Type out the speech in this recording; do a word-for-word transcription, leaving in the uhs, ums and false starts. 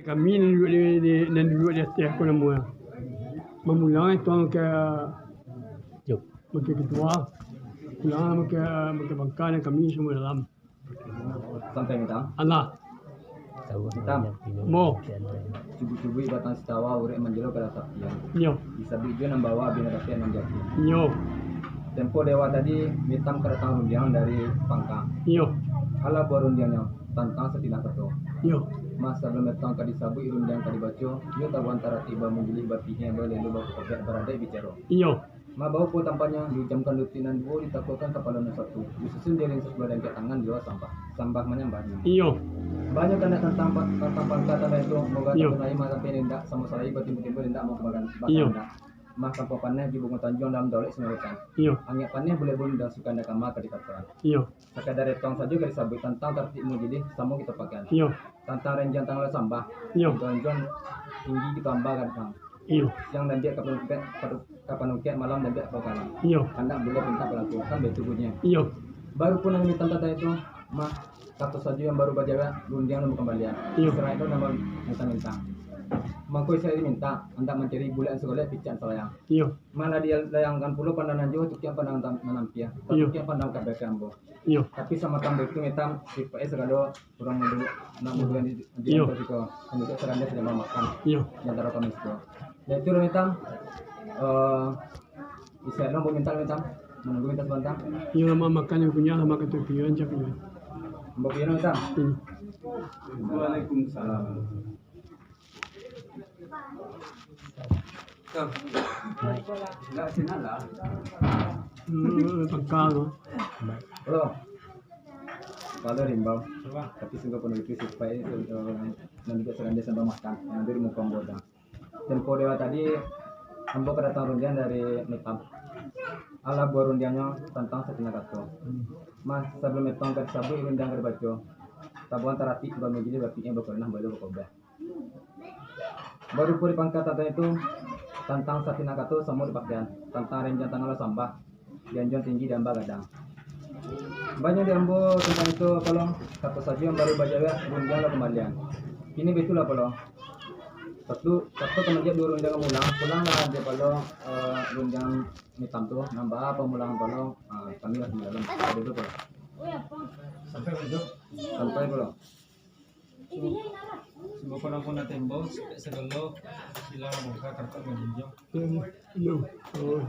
Kami nan duduak di, di, nan duduak di ateh ko namo lah. Mamulang itu ka, Jok. Makai ketua. Pulang makai, makai pangka dan kami semua dalam. Sampai Mitam. Alah. Mitam. Mo. Cubuik-cubuik batang sitawa urek manjelo ka tapian. Yo. Disabuik juo nan bawa bina tapian nan jati. Yo. Tempo dewa tadi, Mitam ka datang rundiang dari pangka. Yo. Alah buah rundiangnyo, tantang satinah kato. Yo. Masa balum datang ka disabuik rundiang ka dibaco, iyo tabuan taratik bamujilih bapihia balelu bakopek baradai bicaro. Iyo. Mabao pulo tampaknyo, diujamkan lutuik nan duo, ditakuakan kapalo nan satu, disusun diiring sabuah dangkek tangan di luar sambah, sambah manyambahnyo. Iyo. Banyak kandak tantang pa-, tantang pangka tantang itu, moga Iyo. Takunai mah sampai indak, samo salai batimbo-timbo indak mau kabakan, Iyo. Bakandak. Mah kampuang paneh di bungo tanjuang dalam daulek Sungai Rocan. Iyo. Angek paneh bulek-bulek dan sukan dakama ka dikatoan. Iyo. Sakadar etong sajo ka disabuik tantang tartib mujilih samo kito pakan. Iyo. Tantang renjang tanggal sambah. Iyo. Ranjuang tinggi kito amba gadang. Iyo. Siang dandiak ka panungkek, ka panungkek malam dandiak ka pangkalan. Iyo. Kandak buliah pintak balaku, kan baitu bunyi. Iyo. Baru pun nan minta tantang itu, mah, kato sajo yang baru bajawek, rundiang nan bakambalian. Iyo. Saraik tu nambah minta-minta. Mangko isi ari minta, andak mancari bulek sagolek picak salayang. Iyo. Malah dilayangkan pulo pandangan jo, tukiak pandang tam-, manampiah, Iyo. Tukiak pandang kabeh ka ambo. Iyo. Tapi samatang baitu Mitam, sipaik sagalo urang mudo, anak mudo yang di, di Iyo. Ambo siko, kan juga sarandai sudah mamakan Iyo. Di antara kami siko. Jadi itu Mitam, eh, bisa dong minta Mitam, menunggu minta sebentar. Iyo, lama makan yang punya, lama kata pion, cak pion. Ambo pion Mitam. Hmm. Waalaikumsalam. Tuh. Enggak sini lah. Hmm, pangka tu. Halo. Halo, Rimbau. Tapi sungguah penuh itu sipai itu, eh, nan juga sarandai sambah makan. Nanti di muka ambo dah. Tempo dewa tadi, ambo ka datang rundiang dari Mitam. Alah buah rundiangnyo tantang satinah kato. Mah, sabalum etong ka disabuik rundiang ka dibaco, tabuan taratik bamujilih bapihia bakorinah balelu bakobeh. Baru pun di pangka tantang itu, tantang satinah kato samo dipakaian, tantang renjang tanggal sambah, dianjuang tinggi di amba gadang. Banyak di ambo tantang itu, Palong, kato sajo yang baru bajawek, rundiang lah kambalian. Kini baitulah, Palong. Satu, satu ka manjak duo rundiang mulang, pulanglah dia, Palong, eh, rundiang Mitam tu, nambah apa mulang, Palong, ah, kami lah di dalam. Ada tu, Palong. Sampai, Palong. Sampai, Palong. Sebab kalau pun nak tembok, sagalo silang buka kartu menjinjau. Iyo. Oh,